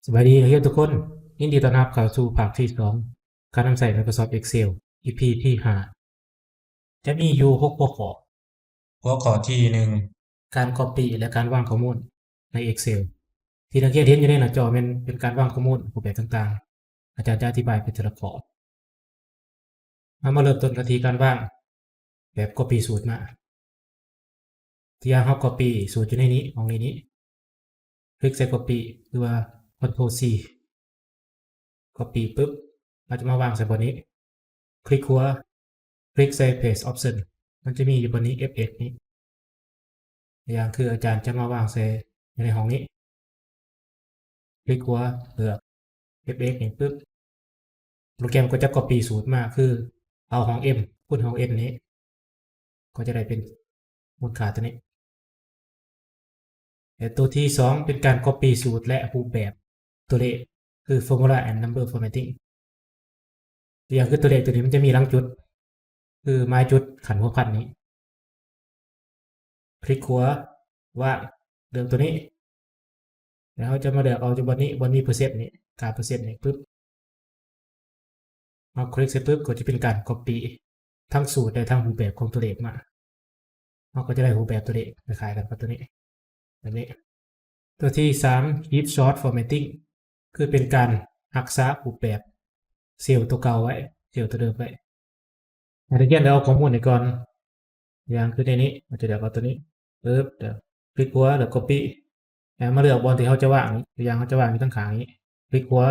ສະບາຍດີນັກຮຽນທຸກຄົນ, ຍິນດີຕ້ອນຮັບເຂົ້າສູ່ພາກທີສອງ ການນຳໃຊ້ Microsoft Excel ອີພີທີຫ້າ ຈະມີຢູ່ຫົກຫົວຂໍ້. ຫົວຂໍ້ທີໜຶ່ງ ການ Copy ແລະ ການວາງຂໍ້ມູນໃນ Excel ທີ່ນັກຮຽນເຫັນຢູ່ໃນໜ້າຈໍແມ່ນເປັນການວາງຂໍ້ມູນຮູບແບບຕ່າງໆ. ອາຈານຈະອະທິບາຍເປັນແຕ່ລະຂໍ້. ເຮົາມາເລີ່ມຕົ້ນກັນທີ່ການວາງແບບ Copy ສູດມາ. ຕົວຢ່າງເຮົາ Copy ສູດຢູ່ໃນນີ້ ຫ້ອງໃນນີ້ ຄລິກໃສ່ Copy ຫຼືວ່າ Ctrl C. Copy ປຶບ ເຮົາຈະມາວາງໃສ່ບ່ອນນີ້ ຄລິກຂວາ ຄລິກໃສ່ Paste Option ມັນຈະມີຢູ່ບ່ອນນີ້ F X ນີ້. ຕົວຢ່າງຄືອາຈານຈະມາວາງໃສ່ຢູ່ໃນຫ້ອງນີ້ ຄລິກຂວາ ເລືອກ F X ນີ້ປຶບ ໂປຣແກຣມກໍຈະ Copy ສູດມາ ຄືເອົາຫ້ອງ M ຄູນຫ້ອງ N ນີ້ ກໍຈະໄດ້ເປັນມູນຄ່າຕົວນີ້. ແລະ ຕົວທີສອງ ເປັນການ Copy ສູດ ແລະ ຮູບແບບຕົວເລກ ຄື Formula and Number Formatting. ຕົວຢ່າງຄືຕົວເລກຕົວນີ້ມັນຈະມີຫຼັງຈຸດ ຄືໝາຍຈຸດຂັ້ນຫົວພັນນີ້ ຄລິກຂວາ ວາງ ເລືອກຕົວນີ້ ແລ້ວເຮົາຈະມາເລືອກເອົາຈາກບ່ອນນີ້ ບ່ອນມີເປີເຊັນນີ້ ຄ່າເປີເຊັນນີ້ປຶບ ເຮົາຄລິກໃສ່ປຶບ ກໍຈະເປັນການ Copy ທັງສູດ ແລະ ທັງຮູບແບບຂອງຕົວເລກມາ. ເຮົາກໍຈະໄດ້ຮູບແບບຕົວເລກຄ້າຍໆກັນກັບຕົວນີ້ ແບບນີ້. ຕົວທີສາມ Keep Short Formatting ຄືເປັນການຮັກສາຮູບແບບເຊວຕົວເກົ່າໄວ້ ເຊວຕົວເດີມໄວ້. ໃຫ້ນັກຮຽນໄດ້ເອົາຂໍ້ມູນນີ້ກ່ອນ ຢ່າງຄືໃນນີ້ ເຮົາຈະເລືອກເອົາຕົວນີ້ ປຶບ ຄລິກຂວາ ເລືອກ Copy ແລ້ວມາເລືອກບ່ອນທີ່ເຮົາຈະວາງນີ້ ຕົວຢ່າງເຮົາຈະວາງຢູ່ທາງຂ້າງນີ້ ຄລິກຂວາ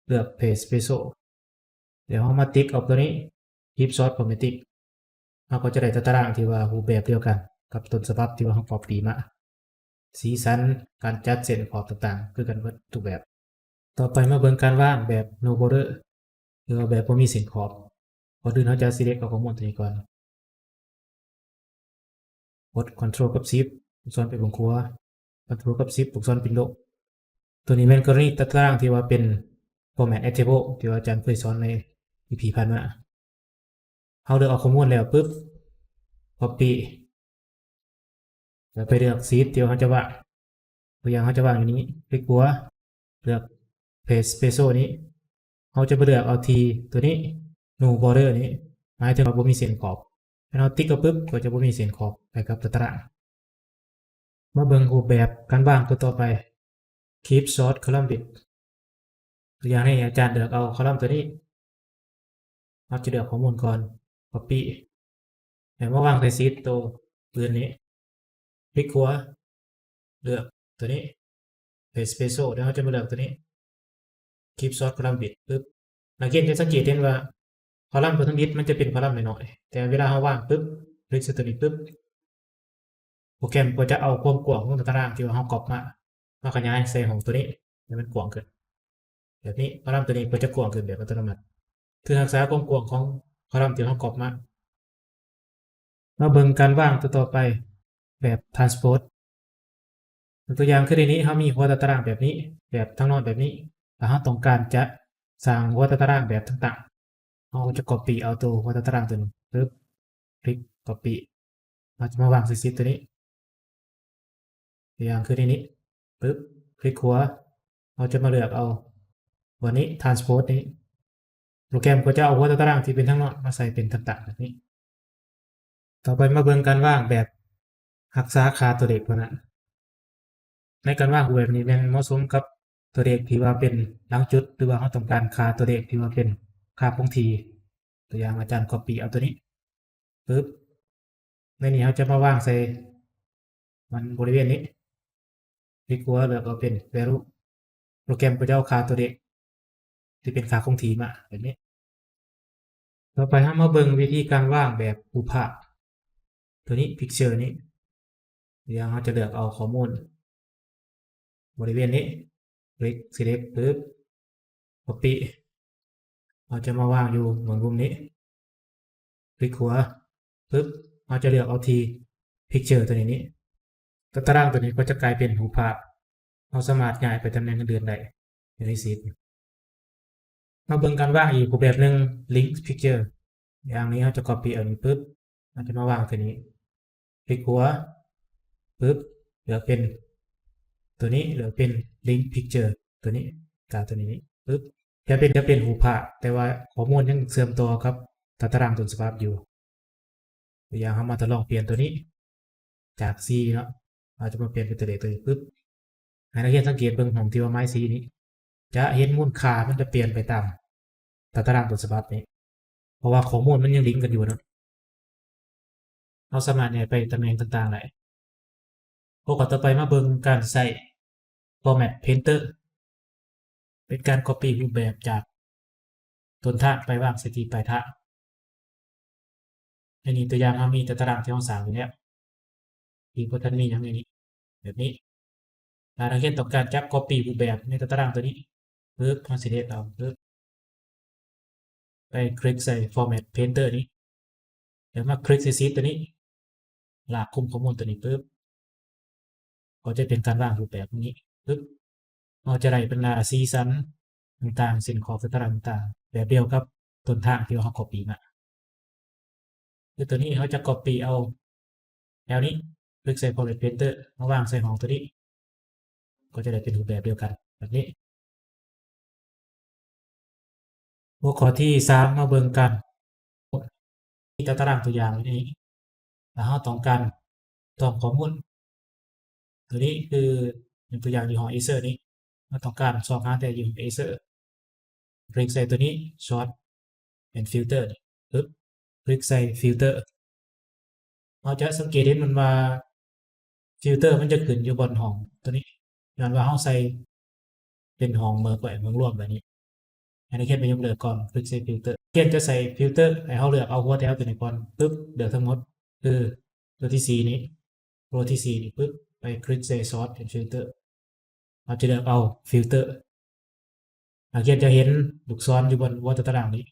ເລືອກ Paste Special ແລ້ວເຮົາມາຕິກອອບຕົວນີ້ Keep Short Formatting ເຮົາກໍຈະໄດ້ຕາຕະລາງທີ່ວ່າຮູບແບບດຽວກັນກັບຕົ້ນສະບັບທີ່ວ່າເຮົາ Copy ມາ. ສີສັນ ການຈັດເສັ້ນຂອບຕ່າງໆ ຄືກັນເບິດທຸກແບບ. ຕໍ່ໄປມາເບິ່ງການວາງແບບ No Border ຫຼືວ່າແບບບໍ່ມີເສັ້ນຂອບ. ກ່ອນອື່ນເຮົາຈະ Select ເອົາຂໍ້ມູນຕົວນີ້ກ່ອນ. ກົດ Ctrl ກັບ Shift ລູກສອນໄປເບື້ອງຂວາ Ctrl ກັບ Shift ລູກສອນໄປເບື້ອງຂວາ. ຕົວນີ້ແມ່ນກໍລະນີຕາຕະລາງທີ່ວ່າເປັນ Format as Table ທີ່ວ່າອາຈານເຄີຍສອນໃນ ອີພີ ຜ່ານມາ. ເຮົາເລືອກເອົາຂໍ້ມູນແລ້ວປຶບ Copy ແລ້ວໄປເລືອກ Sheet ທີ່ວ່າເຮົາຈະວາງ ຕົວຢ່າງເຮົາຈະວາງຢູ່ນີ້ ຄລິກຂວາ ເລືອກ Paste Special ນີ້ ເຮົາຈະໄປເລືອກເອົາທີ່ຕົວນີ້ No Border ນີ້ ໝາຍເຖິງວ່າບໍ່ມີເສັ້ນຂອບ. ຄັນເຮົາຕິກເອົາປຶບ ກໍຈະບໍ່ມີເສັ້ນຂອບໃຫ້ກັບຕົວຕາຕະລາງ. ມາເບິ່ງຮູບແບບການວາງຕົວຕໍ່ໄປ Keep Short Column Width. ຕົວຢ່າງໃຫ້ອາຈານເລືອກເອົາ column ຕົວນີ້ ເຮົາຈະເລືອກຂໍ້ມູນກ່ອນ Copy ແລ້ວມາວາງໃສ່ Sheet ໂຕອື່ນນີ້ ຄລິກຂວາ ເລືອກຕົວນີ້ Paste Special ແລ້ວເຮົາຈະມາເລືອກຕົວນີ້ Keep Short Column Width ປຶບ ນັກຮຽນຈະສັງເກດເຫັນວ່າ column ຕົວທຳອິດມັນຈະເປັນ column ນ້ອຍໆ ແຕ່ເວລາເຮົາວາງປຶບ ຄລິກໃສ່ຕົວນີ້ປຶບ ໂປຣແກຣມກໍຈະເອົາຄວາມກວ້າງຂອງຕາຕະລາງທີ່ວ່າເຮົາກັອບມາ ມາຂະຫຍາຍໃສ່ຫ້ອງຕົວນີ້ໃຫ້ມັນກວ້າງຂຶ້ນ ແບບນີ້ column ຕົວນີ້ກໍຈະກວ້າງຂຶ້ນແບບອັດຕະໂນມັດ ເພື່ອຮັກສາຄວາມກວ້າງຂອງ column ທີ່ເຮົາກັອບມາ. ມາເບິ່ງການວາງຕົວຕໍ່ໄປແບບ Transpose. ຕົວຢ່າງຄືໃນນີ້ ເຮົາມີຫົວຕາຕະລາງແບບນີ້ ແບບທາງນອກແບບນີ້ ແລ້ວເຮົາຕ້ອງການຈະສ້າງຫົວຕາຕະລາງແບບຕ່າງໆ ເຮົາຈະ Copy ເອົາຕົວຫົວຕາຕະລາງຕົວນີ້ ປຶບ ຄລິກ Copy ເຮົາຈະມາວາງໃສ່ Sheet ຕົວນີ້ ຕົວຢ່າງຄືໃນນີ້ ປຶບ ຄລິກຂວາ ເຮົາຈະມາເລືອກເອົາ ວັນນີ້ Transpose ນີ້ ໂປຣແກຣມກໍຈະເອົາຫົວຕາຕະລາງທີ່ເປັນທາງນອກມາໃສ່ເປັນຕ່າງໆແບບນີ້. ຕໍ່ໄປມາເບິ່ງການວາງແບບຮັກສາຄ່າຕົວເລກເທົ່ານັ້ນ. ໃນການວາງຮູບແບບນີ້ແມ່ນເໝາະສົມກັບຕົວເລກທີ່ວ່າເປັນຫຼັງຈຸດ ຫຼືວ່າເຮົາຕ້ອງການຄ່າຕົວເລກທີ່ວ່າເປັນຄ່າຄົງທີ່. ຕົວຢ່າງອາຈານ Copy ເອົາຕົວນີ້ ປຶບ ໃນນີ້ເຮົາຈະມາວາງໃສ່ມັນບໍລິເວນນີ້ ຄລິກຂວາ ເລືອກເອົາເປັນ Value ໂປຣແກຣມກໍຈະເອົາຄ່າຕົວເລກທີ່ເປັນຄ່າຄົງທີ່ມາແບບນີ້. ຕໍ່ໄປເຮົາມາເບິ່ງວິທີການວາງແບບຮູບພາບ ຕົວນີ້ Picture ນີ້ ດຽວເຮົາຈະເລືອກເອົາຂໍ້ມູນ ບໍລິເວນນີ້ ຄລິກ Select ປຶບ Copy ເຮົາຈະມາວາງຢູ່ໝວດໝຸ່ມນີ້ ຄລິກຂວາ ປຶບ ເຮົາຈະເລືອກເອົາທີ່ Picture ຕົວນີ້ນີ້ ຕາຕະລາງຕົວນີ້ກໍຈະກາຍເປັນຮູບພາບ ເຮົາສາມາດຍ້າຍໄປຕຳແໜ່ງອື່ນໆໄດ້ຢູ່ໃນ Sheet. ມາເບິ່ງການວາງອີກຮູບແບບໜຶ່ງ Link Picture. ຢ່າງນີ້ເຮົາຈະ Copy ເອົານີ້ປຶບ ເຮົາຈະມາວາງຕົວນີ້ ຄລິກຂວາ ປຶບ ເລືອກເປັນຕົວນີ້ ເລືອກເປັນ Link Picture ຕົວນີ້ ການຕົວນີ້ນີ້ ປຶບ ຈະເປັນ ຈະເປັນຮູບພາບ ແຕ່ວ່າຂໍ້ມູນຍັງເຊື່ອມຕໍ່ກັບຕາຕະລາງຕົ້ນສະບັບຢູ່. ຕົວຢ່າງ ເຮົາມາທົດລອງປ່ຽນຕົວນີ້ ຈາກ C ເນາະ ເຮົາຈະມາປ່ຽນເປັນຕົວເລກຕົວນີ້ ປຶບ ໃຫ້ນັກຮຽນສັງເກດເບິ່ງຫ້ອງທີ່ວ່າໝາຍ C ນີ້ ຈະເຫັນມູນຄ່າມັນຈະປ່ຽນໄປຕາມຕາຕະລາງຕົ້ນສະບັບນີ້ ເພາະວ່າຂໍ້ມູນມັນຍັງລິງກັນຢູ່ເນາະ. ເຮົາສາມາດຍ້າຍໄປຕຳແໜ່ງຕ່າງໆໄດ້. ຫົວຂໍ້ຕໍ່ໄປມາເບິ່ງການໃຊ້ Format Painter ເປັນການ Copy ຮູບແບບຈາກຕົ້ນທາງໄປວາງໃສ່ທີ່ປາຍທາງ. ໃນນີ້ຕົວຢ່າງເຮົາມີແຕ່ຕາຕະລາງທີ່ເຮົາສ້າງຢູ່ແລ້ວ ທີ່ບໍ່ທັນມີຫຍັງໃນນີ້ ແບບນີ້. ຖ້ານັກຮຽນຕ້ອງການຈະ Copy ຮູບແບບໃນຕາຕະລາງຕົວນີ້ ປຶບ ເຮົາ select ເອົາ ປຶບ ໄປຄລິກໃສ່ Format Painter ນີ້ ແລ້ວມາຄລິກໃສ່ Shift ຕົວນີ້ ລາກຄຸມຂໍ້ມູນຕົວນີ້ ປຶບ ກໍຈະເປັນການວາງຮູບແບບນີ້ ປຶບ ເຮົາຈະໄດ້ບັນດາສີສັນຕ່າງໆ ເຊັ່ນຂອບຕາຕະລາງຕ່າງໆ ແບບດຽວກັບຕົ້ນທາງທີ່ວ່າເຮົາ Copy ມາ. ຄືຕົວນີ້ເຮົາຈະ Copy ເອົາແນວນີ້ ຄລິກໃສ່ Format Painter ມາວາງໃສ່ຫ້ອງຕົວນີ້ ກໍຈະໄດ້ເປັນຮູບແບບດຽວກັນແບບນີ້. ຫົວຂໍ້ທີສາມ ມາເບິ່ງກັນ ມີຕາຕະລາງຕົວຢ່າງຢູ່ໃນນີ້ ຖ້າເຮົາຕ້ອງການຕ້ອງຂໍ້ມູນ ຕົວນີ້ຄືຍົກຕົວຢ່າງຍີ່ຫໍ້ Acer ນີ້ ເຮົາຕ້ອງການຊອກຫາແຕ່ຍີ່ຫໍ້ Acer ຄລິກໃສ່ຕົວນີ້ Sort and Filter ນີ້ ປຶບ ຄລິກໃສ່ Filter ເຮົາຈະສັງເກດເຫັນມັນວ່າ Filter ມັນຈະຂຶ້ນຢູ່ບ່ອນຫ້ອງຕົວນີ້ ຍ້ອນວ່າເຮົາໃສ່ເປັນຫ້ອງເໝິກໄວ້ ເໝິກລວມໄວ້ນີ້. ໃຫ້ນັກຮຽນໄປຍົກເລີກກ່ອນ ຄລິກໃສ່ Filter ນັກຮຽນຈະໃສ່ Filter ໃຫ້ເຮົາເລືອກເອົາຫົວແຖວຕົວນີ້ກ່ອນ ປຶບ ເລືອກທັງໝົດ ຄືຕົວທີສີ່ນີ້ row ທີສີ່ນີ້ ປຶບ ໄປຄລິກໃສ່ Sort and Filter ເຮົາຈະເລືອກເອົາ Filter ນັກຮຽນຈະເຫັນລູກສອນຢູ່ບ່ອນຫົວຕາຕະລາງນີ້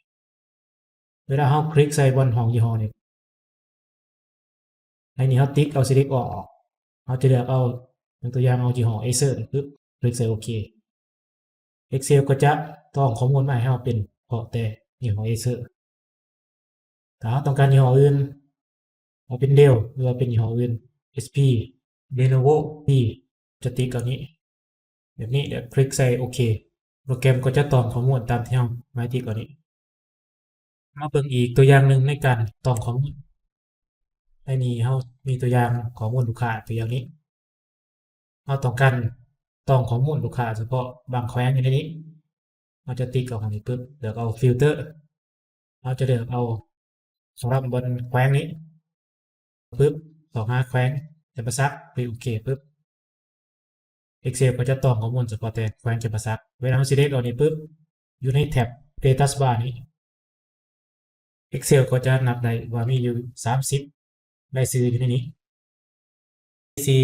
ເວລາເຮົາຄລິກໃສ່ບ່ອນຫ້ອງຍີ່ຫໍ້ນີ້ ໃນນີ້ເຮົາຕິກເອົາ Select All ອອກ ເຮົາຈະເລືອກເອົາ ຍົກຕົວຢ່າງເອົາຍີ່ຫໍ້ Acer ນີ້ ປຶບ ຄລິກໃສ່ໂອເຄ Excel ກໍຈະຕ້ອງຂໍ້ມູນມາໃຫ້ເຮົາເປັນເພາະແຕ່ຍີ່ຫໍ້ Acer. ຖ້າເຮົາຕ້ອງການຍີ່ຫໍ້ອື່ນ ເອົາເປັນ Dell ຫຼືວ່າເປັນຍີ່ຫໍ້ອື່ນ HP Lenovo ນີ້ ຈະຕິກເອົານີ້ ແບບນີ້ ແລ້ວຄລິກໃສ່ໂອເຄ ໂປຣແກຣມກໍຈະຕ້ອງຂໍ້ມູນຕາມທີ່ເຮົາໝາຍຕິກເອົານີ້. ມາເບິ່ງອີກຕົວຢ່າງໜຶ່ງໃນການຕ້ອງຂໍ້ມູນ. ໃນນີ້ເຮົາມີຕົວຢ່າງຂໍ້ມູນລູກຄ້າຕົວຢ່າງນີ້ ເຮົາຕ້ອງການຕ້ອງຂໍ້ມູນລູກຄ້າສະເພາະບາງແຂວງຢູ່ໃນນີ້ ເຮົາຈະຕິກເອົາຂ້າງນີ້ປຶບ ເລືອກເອົາ Filter ເຮົາຈະເລືອກເອົາ ສຳລັບບ່ອນແຂວງນີ້ປຶບ ຊອກຫາແຂວງຈຳປາສັກ ຄລິກໂອເຄປຶບ Excel ກໍຈະຕ້ອງຂໍ້ມູນສະເພາະແຕ່ແຂວງຈຳປາສັກ. ເວລາເຮົາ Select ເອົານີ້ປຶບ ຢູ່ໃນແທັບ Status Bar ນີ້ Excel ກໍຈະນັບໄດ້ວ່າມີຢູ່ສາມສິບລາຍຊື່ຢູ່ໃນນີ້. ສີ່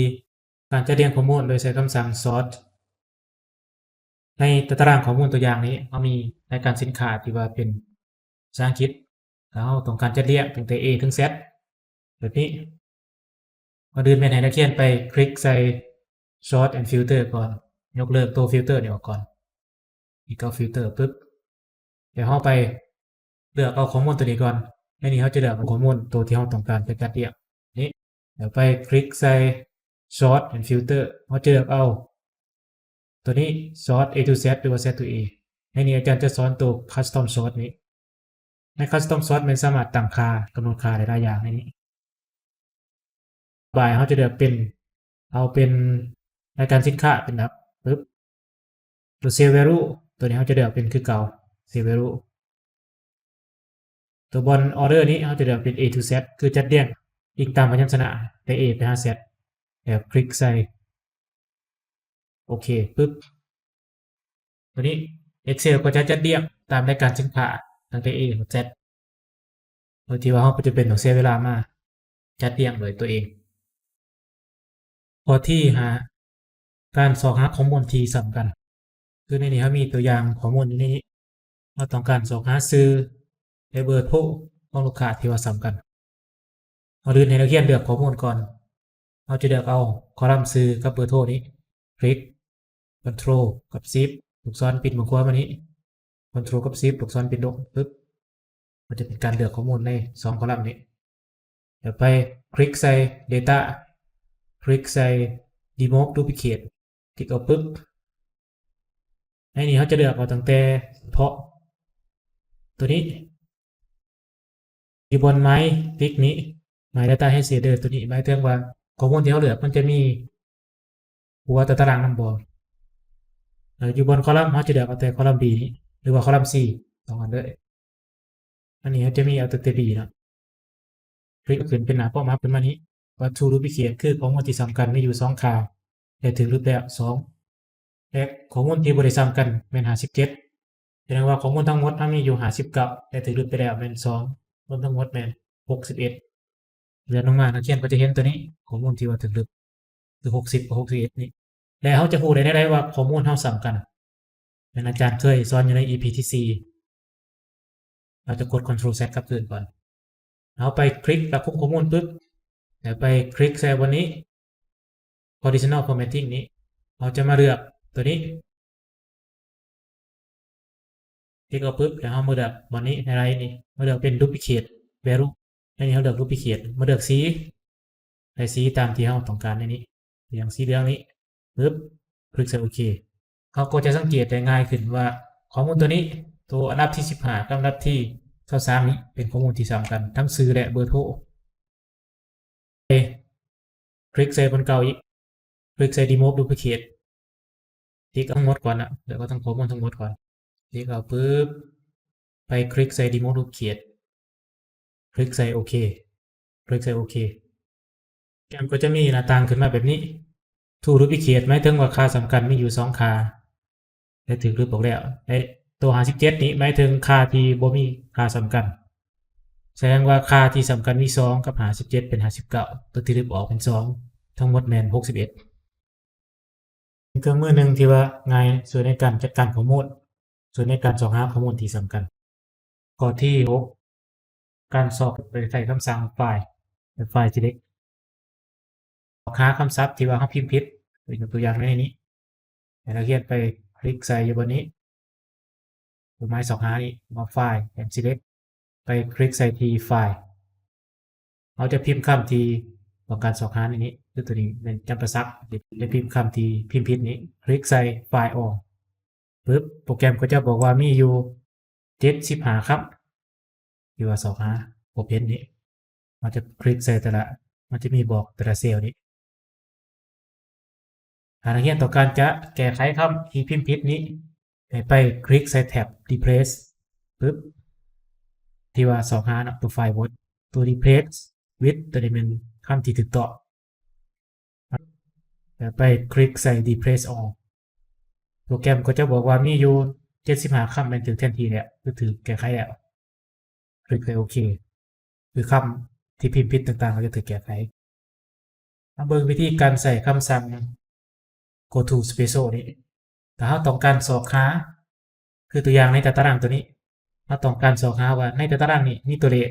ການຈັດລຽງຂໍ້ມູນໂດຍໃຊ້ຄຳສັ່ງ Sort. ໃນຕາຕະລາງຂໍ້ມູນຕົວຢ່າງນີ້ ເຮົາມີລາຍການສິນຄ້າທີ່ວ່າເປັນພາສາອັງກິດ ຖ້າເຮົາຕ້ອງການຈັດລຽງຕັ້ງແຕ່ A ເຖິງ Z ແບບນີ້ ກ່ອນອື່ນແມ່ນໃຫ້ນັກຮຽນໄປຄລິກໃສ່ Sort and Filter ກ່ອນ ຍົກເລີກໂຕ Filter ນີ້ອອກກ່ອນ ອີກເກົ້າ Filter ປຶບ ແລ້ວເຮົາໄປເລືອກເອົາຂໍ້ມູນຕົວນີ້ກ່ອນ. ໃນນີ້ເຮົາຈະເລືອກເອົາຂໍ້ມູນໂຕທີ່ເຮົາຕ້ອງການຈະຈັດລຽງນີ້ ແລ້ວໄປຄລິກໃສ່ Sort and Filter ເຮົາຈະເລືອກເອົາ ຕົວນີ້ Sort A to Z ຫຼືວ່າ Z to A. ໃນນີ້ອາຈານຈະສອນຕົວ Custom Sort ນີ້. ໃນ Custom Sort ແມ່ນສາມາດຕັ້ງຄ່າ ກຳນົດຄ່າໄດ້ຫຼາຍຢ່າງໃນນີ້. ບາຍ ເຮົາຈະເລືອກເປັນ ເອົາເປັນລາຍການສິນຄ້າເປັນຫຼັກ ປຶບ ຕົວ Sale Value ຕົວນີ້ເຮົາຈະເລືອກເປັນຄືເກົ່າ Sale Value. ຕົວບ່ອນ Order ນີ້ເຮົາຈະເລືອກເປັນ A to Z ຄືຈັດລຽງອີງຕາມພະຍັນຊະນະ ແຕ່ A ໄປຫາ Z ແລ້ວຄລິກໃສ່ໂອເຄປຶບ ຕົວນີ້ Excel ກໍຈະຈັດລຽງຕາມລາຍການສິນຄ້າຕັ້ງແຕ່ A ຮອດ Z ໂດຍທີ່ວ່າເຮົາບໍ່ຈຳເປັນຕ້ອງເສຍເວລາມາຈັດລຽງດ້ວຍຕົວເອງ. ຂໍ້ທີຫ້າ ການຊອກຫາຂໍ້ມູນທີ່ສ່ຳກັນ. ຄືໃນນີ້ເຮົາມີຕົວຢ່າງຂໍ້ມູນຢູ່ໃນນີ້ ເຮົາຕ້ອງການຊອກຫາຊື່ ແລະ ເບີໂທຂອງລູກຄ້າທີ່ວ່າສ່ຳກັນ. ເຮົາເດີນໃຫ້ນັກຮຽນເລືອກຂໍ້ມູນກ່ອນ. ເຮົາຈະເລືອກເອົາຄໍລັມຊື່ກັບເບີໂທນີ້ ຄລິກ Control ກັບ Shift ລູກສອນປິ່ນເບື້ອງຂວາມານີ້ Control ກັບ Shift ລູກສອນປິ່ນລົງ ປຶບ ມັນຈະເປັນການເລືອກຂໍ້ມູນໃນສອງຄໍລັມນີ້. ແລ້ວໄປຄລິກໃສ່ Data ຄລິກໃສ່ Remove Duplicate ຕິກເອົາປຶບ ໃນນີ້ເຮົາຈະເລືອກເອົາຕັ້ງແຕ່ສະເພາະຕົວນີ້ ຢູ່ບ່ອນໄມຕິກນີ້ My Data Head Shader ຕົວນີ້ ໝາຍເຖິງວ່າຂໍ້ມູນທີ່ເຮົາເລືອກມັນຈະມີຫົວຕາຕະລາງນຳບໍ່. ແລ້ວຢູ່ບ່ອນຄອລັມ ເຮົາຈະເລືອກເອົາແຕ່ຄອລັມ B ນີ້ ຫຼືວ່າຄອລັມ C ສອງອັນເລີຍ. ອັນນີ້ເຮົາຈະມີເອົາແຕ່ B ເນາະ. ຄລິກຂຶ້ນເປັນໜ້າ pop up ຂຶ້ນມານີ້ ວ່າ To Duplicate ຄືຂໍ້ມູນທີ່ສ່ຳກັນມີຢູ່ສອງຄ່າ ແລະ ຖືກລຶບແລ້ວ ສອງ ແລະ ຂໍ້ມູນທີ່ບໍ່ໄດ້ສ່ຳກັນແມ່ນຫ້າສິບເຈັດ ສະແດງວ່າຂໍ້ມູນທັງໝົດເຮົາມີຢູ່ຫ້າສິບເກົ້າ ແລະ ຖືກລຶບໄປແລ້ວແມ່ນສອງ ລວມທັງໝົດແມ່ນຫົກສິບເອັດ. ເລື່ອນລົງມາ ນັກຮຽນກໍຈະເຫັນຕົວນີ້ ຂໍ້ມູນທີ່ວ່າຖືກລຶບ ຄືຫົກສິບກັບຫົກສິບເອັດນີ້ ແລະ ເຮົາຈະຮູ້ໄດ້ແນວໃດວ່າຂໍ້ມູນເຮົາສ່ຳກັນ? ແມ່ນອາຈານເຄີຍສອນຢູ່ໃນ ອີ ພີ ທີ ສີ່ ເຮົາຈະກົດ Ctrl Z ກັບຄືນກ່ອນ. ເຮົາໄປຄລິກປະຄຸມຂໍ້ມູນປຶບ ແລ້ວໄປຄລິກໃສ່ບ່ອນນີ້ Conditional Formatting ນີ້ ເຮົາຈະມາເລືອກຕົວນີ້ ຄລິກເອົາປຶບ ແລ້ວເຮົາມາເລືອກບ່ອນນີ້ Highlight ນີ້ ມາເລືອກເປັນ Duplicate Value ໃນນີ້ເຮົາເລືອກ Duplicate ມາເລືອກສີ ໃສ່ສີຕາມທີ່ເຮົາຕ້ອງການໃນນີ້ ຢ່າງສີເຫຼືອງນີ້ ປຶບ ຄລິກໃສ່ໂອເຄ. ເຮົາກໍຈະສັງເກດໄດ້ງ່າຍຂຶ້ນວ່າ ຂໍ້ມູນຕົວນີ້ ຕົວອັນດັບທີສິບຫ້າກັບອັນດັບທີຊາວສາມນີ້ ເປັນຂໍ້ມູນທີ່ສ່ຳກັນ ທັງຊື່ ແລະ ເບີໂທ. ຄລິກໃສ່ບ່ອນເກົ່າອີກ ຄລິກໃສ່ Remove Duplicate ຄລິກເອົາທັງໝົດກ່ອນນະ ເລືອກເອົາທັງຂໍ້ມູນທັງໝົດກ່ອນ ຄລິກເອົາປຶບ ໄປຄລິກໃສ່ Remove Duplicate ຄລິກໃສ່ໂອເຄ ຄລິກໃສ່ໂອເຄ. ໂປຣແກຣມກໍຈະມີໜ້າຕ່າງຂຶ້ນມາແບບນີ້ To Duplicate ໝາຍເຖິງວ່າຄ່າສ່ຳກັນມີຢູ່ສອງຄ່າ ແລະ ຖືກລຶບອອກແລ້ວ ແລະ ຕົວຫ້າສິບເຈັດນີ້ໝາຍເຖິງຄ່າທີ່ບໍ່ມີຄ່າສ່ຳກັນ ສະແດງວ່າຄ່າທີ່ສ່ຳກັນມີສອງກັບຫ້າສິບເຈັດ ເປັນຫ້າສິບເກົ້າ ຕົວທີ່ລຶບອອກເປັນສອງ ທັງໝົດແມ່ນຫົກສິບເອັດ. ເປັນເຄື່ອງມືໜຶ່ງທີ່ວ່າງ່າຍສຸດໃນການຈັດການຂໍ້ມູນ ສ່ວນໃນການຊອກຫາຂໍ້ມູນທີ່ສຳຄັນ. ຂໍ້ທີຫົກ ການຊອກໂດຍໃຊ້ຄຳສັ່ງ Find ແລະ Find Select ຊອກຫາຄຳສັບທີ່ວ່າເຮົາພິມຜິດ ຍົກຕົວຢ່າງໃນນີ້ ໃຫ້ນັກຮຽນໄປຄລິກໃສ່ຢູ່ບ່ອນນີ້ ຕົວໝາຍຊອກຫານີ້ ວ່າ Find and Select ໄປຄລິກໃສ່ທີ່ Find ເຮົາຈະພິມຄຳທີ່ຕ້ອງການຊອກຫາໃນນີ້ ຄືຕົວນີ້ແມ່ນຈຳປາສັກ ໄດ້ພິມຄຳທີ່ພິມຜິດນີ້ ຄລິກໃສ່ Find All ປຶບ ໂປຣແກຣມກໍຈະບອກວ່າມີຢູ່ເຈັດສິບຫ້າຄຳ ທີ່ວ່າຊອກຫາ Open ນີ້ ເຮົາຈະຄລິກໃສ່ແຕ່ລະ ມັນຈະມີບອກແຕ່ລະເຊວນີ້. ຖ້ານັກຮຽນຕ້ອງການຈະແກ້ໄຂຄຳທີ່ພິມຜິດນີ້ ໃຫ້ໄປຄລິກໃສ່ແທັບ Replace ປຶບ ທີ່ວ່າຊອກຫາເນາະ ຕົວ Find Word ຕົວ Replace with ຕົວນີ້ແມ່ນຄຳທີ່ຖືກຕ້ອງ ແລ້ວໄປຄລິກໃສ່ Replace All ໂປຣແກຣມກໍຈະບອກວ່າມີຢູ່ເຈັດສິບຫ້າຄຳແມ່ນຖືກແທນທີ່ແລ້ວ ຄືຖືກແກ້ໄຂແລ້ວ. ຄລິກໃສ່ໂອເຄ ຄືຄຳທີ່ພິມຜິດຕ່າງໆ ກໍຈະຖືກແກ້ໄຂ. ມາເບິ່ງວິທີການໃຊ້ຄຳສັ່ງ Go to Special ນີ້ ຖ້າເຮົາຕ້ອງການຊອກຫາ ຄືຕົວຢ່າງໃນຕາຕະລາງຕົວນີ້ ເຮົາຕ້ອງການຊອກຫາວ່າໃນຕາຕະລາງນີ້ມີຕົວເລກ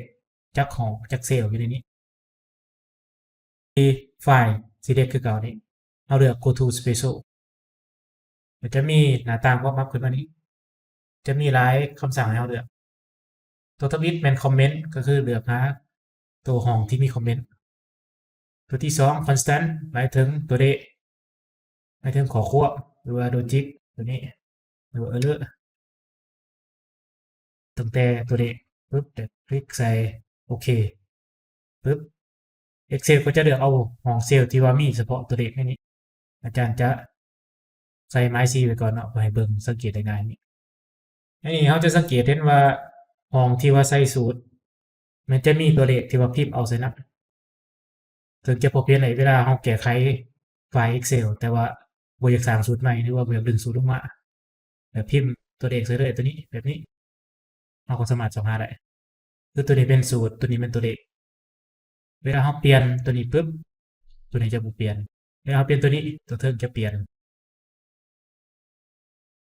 ຈັກຫ້ອງ ຈັກເຊວຢູ່ໃນນີ້ ທີ່ Find Select ຄືເກົ່ານີ້ ເຮົາເລືອກ Go to Special ກໍຈະມີໜ້າຕ່າງ pop up ຂຶ້ນມານີ້ ຈະມີຫຼາຍຄຳສັ່ງໃຫ້ເຮົາເລືອກ. ຕົວທຳອິດແມ່ນ Comment ກໍຄືເລືອກຫາຕົວຫ້ອງທີ່ມີຄອມເມັນ. ຕົວທີສອງ Constant ໝາຍເຖິງຕົວເລກ ໝາຍເຖິງຂໍ້ຄວາມ ຫຼືວ່າ Logic ຕົວນີ້ ຫຼືວ່າ Error ຕັ້ງແຕ່ຕົວເລກປຶບ ແລ້ວຄລິກໃສ່ໂອເຄປຶບ Excel ກໍຈະເລືອກເອົາຫ້ອງເຊວທີ່ວ່າມີສະເພາະຕົວເລກໃນນີ້. ອາຈານຈະໃສ່ໝາຍສີໄວ້ກ່ອນເນາະ ເພື່ອໃຫ້ເບິ່ງສັງເກດໄດ້ງ່າຍນີ້. ໃນນີ້ເຮົາຈະສັງເກດເຫັນວ່າຫ້ອງທີ່ວ່າໃສ່ສູດ ມັນຈະມີຕົວເລກທີ່ວ່າພິມເອົາໃສ່ນຳ. ເຖິງຈະບໍ່ເປັນໃນເວລາເຮົາແກ້ໄຂໄຟລ໌ Excel ແຕ່ວ່າບໍ່ຢາກສ້າງສູດໃໝ່ ຫຼືວ່າບໍ່ຢາກດຶງສູດລົງມາ ແລ້ວພິມຕົວເລກໃສ່ເລີຍ ຕົວນີ້ ແບບນີ້ ເຮົາກໍສາມາດຊອກຫາໄດ້. ຄືຕົວນີ້ເປັນສູດ ຕົວນີ້ແມ່ນຕົວເລກ. ເວລາເຮົາປ່ຽນຕົວນີ້ປຶບ ຕົວນີ້ຈະບໍ່ປ່ຽນ. ເວລາເຮົາປ່ຽນຕົວນີ້ ຕົວເທິງຈະປ່ຽນ.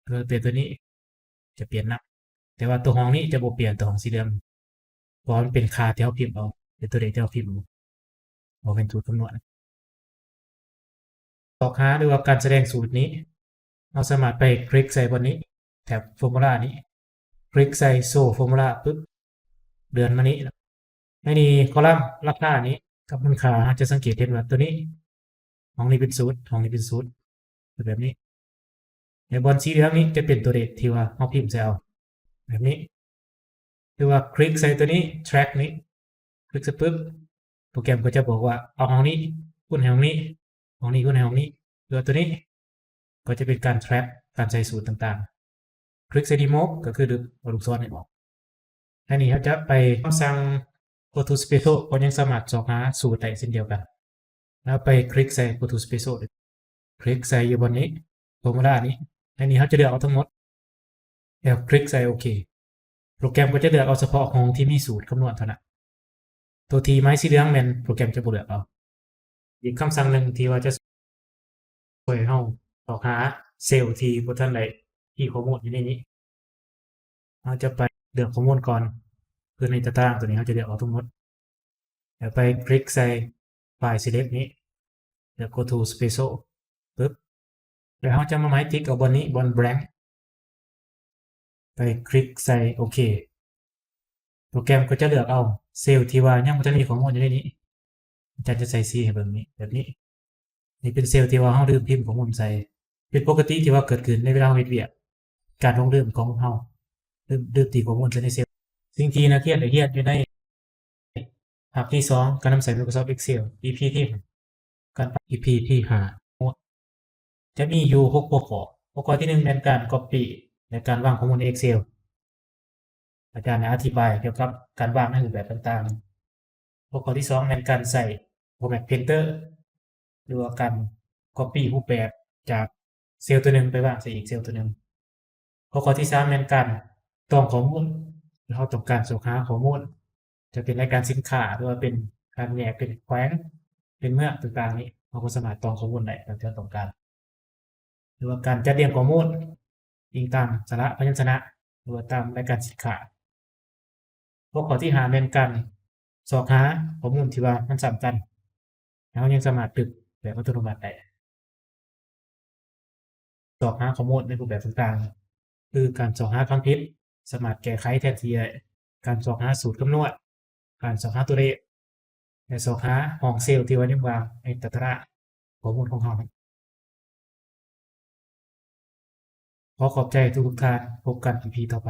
ເອີ ປ່ຽນຕົວນີ້ຈະປ່ຽນນຳ ແຕ່ວ່າຕົວຫ້ອງນີ້ຈະບໍ່ປ່ຽນ ຕົວຫ້ອງສີເຫຼືອງ ເພາະວ່າມັນເປັນຄ່າທີ່ເຮົາພິມເອົາ ເປັນຕົວເລກທີ່ເຮົາພິມເອົາ ບໍ່ແມ່ນສູດຄຳນວນ. ຊອກຫາ ຫຼືວ່າການສະແດງສູດນີ້ ເຮົາສາມາດໄປຄລິກໃສ່ບ່ອນນີ້ ແທັບ Formula ນີ້ ຄລິກໃສ່ Show Formula ປຶບ ເລື່ອນມານີ້. ໃນນີ້ ຄອລັມລາຄານີ້ກັບມູນຄ່າ ເຮົາຈະສັງເກດເຫັນວ່າຕົວນີ້ ຫ້ອງນີ້ເປັນສູດ ຫ້ອງນີ້ເປັນສູດ ເປັນແບບນີ້. ແລະ ບ່ອນສີເຫຼືອງນີ້ຈະເປັນຕົວເລກທີ່ວ່າເຮົາພິມໃສ່ເອົາ ແບບນີ້ ຫຼືວ່າຄລິກໃສ່ຕົວນີ້ track ນີ້ ຄລິກໃສ່ປຶບ ໂປຣແກຣມກໍຈະບອກວ່າເອົາຫ້ອງນີ້ຄູນໃຫ້ຫ້ອງນີ້ ຫ້ອງນີ້ຄູນໃຫ້ຫ້ອງນີ້ ຫຼືວ່າຕົວນີ້ ກໍຈະເປັນການ track ການໃສ່ສູດຕ່າງໆ. ຄລິກໃສ່ remove ກໍຄືດຶງເອົາລູກສອນນີ້ອອກ. ໃນນີ້ເຮົາຈະໄປຄຳສັ່ງ go to special ກໍຍັງສາມາດຊອກຫາສູດໄດ້ເຊັ່ນດຽວກັນ. ແລ້ວໄປຄລິກໃສ່ go to special ຄລິກໃສ່ຢູ່ບ່ອນນີ້ formula ນີ້. ໃນນີ້ເຮົາຈະເລືອກເອົາທັງໝົດ ແລ້ວຄລິກໃສ່ໂອເຄ. ໂປຣແກຣມກໍຈະເລືອກເອົາສະເພາະຫ້ອງທີ່ມີສູດຄຳນວນເທົ່ານັ້ນ. ຕົວທີ່ໝາຍສີເຫຼືອງແມ່ນໂປຣແກຣມຈະບໍ່ເລືອກເອົາ. ອີກຄຳສັ່ງໜຶ່ງທີ່ວ່າຈະຊ່ວຍເຮົາຊອກຫາເຊວທີ່ບໍ່ທັນໄດ້ຄີຂໍ້ມູນຢູ່ໃນນີ້. ເຮົາຈະໄປເລືອກຂໍ້ມູນກ່ອນ ຄືໃນຕາຕາງຕົວນີ້ເຮົາຈະເລືອກເອົາທັງໝົດ ແລ້ວໄປຄລິກໃສ່ file select ນີ້ ແລ້ວ go to special ປຶບ ແລ້ວເຮົາຈະມາໝາຍຕິກເອົາບ່ອນນີ້ ບ່ອນ blank ໄປຄລິກໃສ່ໂອເຄ. ໂປຣແກຣມກໍຈະເລືອກເອົາເຊວທີ່ວ່າຍັງບໍ່ທັນມີຂໍ້ມູນຢູ່ໃນນີ້. ອາຈານຈະໃສ່ສີໃຫ້ເບິ່ງນີ້ ແບບນີ້. ນີ້ເປັນເຊວທີ່ວ່າເຮົາລືມພິມຂໍ້ມູນໃສ່. ເປັນປົກກະຕິທີ່ວ່າເກີດຂຶ້ນໃນເວລາເຮົາເຮັດວຽກ ການຫຼົງລືມຂອງເຮົາ ລືມ ລືມຕີຂໍ້ມູນໃສ່ໃນເຊວ. ສິ່ງທີ່ນັກຮຽນໄດ້ຮຽນຢູ່ໃນພາກທີສອງ ການນຳໃຊ້ Microsoft Excel ອີພີທີ ການ ອີພີທີຫ້າ ຈະມີຢູ່ຫົກຫົວຂໍ້. ຫົວຂໍ້ທີໜຶ່ງແມ່ນການ copy ແລະ ການວາງຂໍ້ມູນໃນ Excel. ອາຈານໄດ້ອະທິບາຍກ່ຽວກັບການວາງໃນຮູບແບບຕ່າງໆ. ຫົວຂໍ້ທີສອງແມ່ນການໃຊ້ Format Painter ຫຼືວ່າການ copy ຮູບແບບຈາກເຊວຕົວໜຶ່ງໄປວາງໃສ່ອີກເຊວຕົວໜຶ່ງ. ຫົວຂໍ້ທີສາມແມ່ນການຕອງຂໍ້ມູນ ເຮົາຕ້ອງການຊອກຫາຂໍ້ມູນ ຈະເປັນລາຍການສິນຄ້າ ຫຼືວ່າເປັນການແຍກເປັນແຂວງ ເປັນເມືອງຕ່າງໆນີ້ ເຮົາກໍສາມາດຕອງຂໍ້ມູນໄດ້ຕາມທີ່ເຮົາຕ້ອງການ. ຫຼືວ່າການຈັດລຽງຂໍ້ມູນອີງຕາມສະຫຼະພະຍັນຊະນະ ຫຼືວ່າຕາມລາຍການສິນຄ້າ. ຫົວຂໍ້ທີຫ້າແມ່ນການຊອກຫາຂໍ້ມູນທີ່ວ່າມັນຊ້ຳກັນ ແລະ ເຮົາຍັງສາມາດຕຶກແບບອັດຕະໂນມັດໄດ້. ຊອກຫາຂໍ້ມູນໃນຮູບແບບຕ່າງໆ ຄືການຊອກຫາຄຳຜິດ ສາມາດແກ້ໄຂແທນທີ່ໄດ້, ການຊອກຫາສູດຄຳນວນ, ການຊອກຫາຕົວເລກ ແລະ ຊອກຫາຫ້ອງເຊວທີ່ວ່າຍັງວ່າງໃນຕາຕະລາງຂໍ້ມູນຂອງເຮົາ. ຂໍຂອບໃຈທຸກໆທ່ານ, ພົບກັນອີພີຕໍ່ໄປ.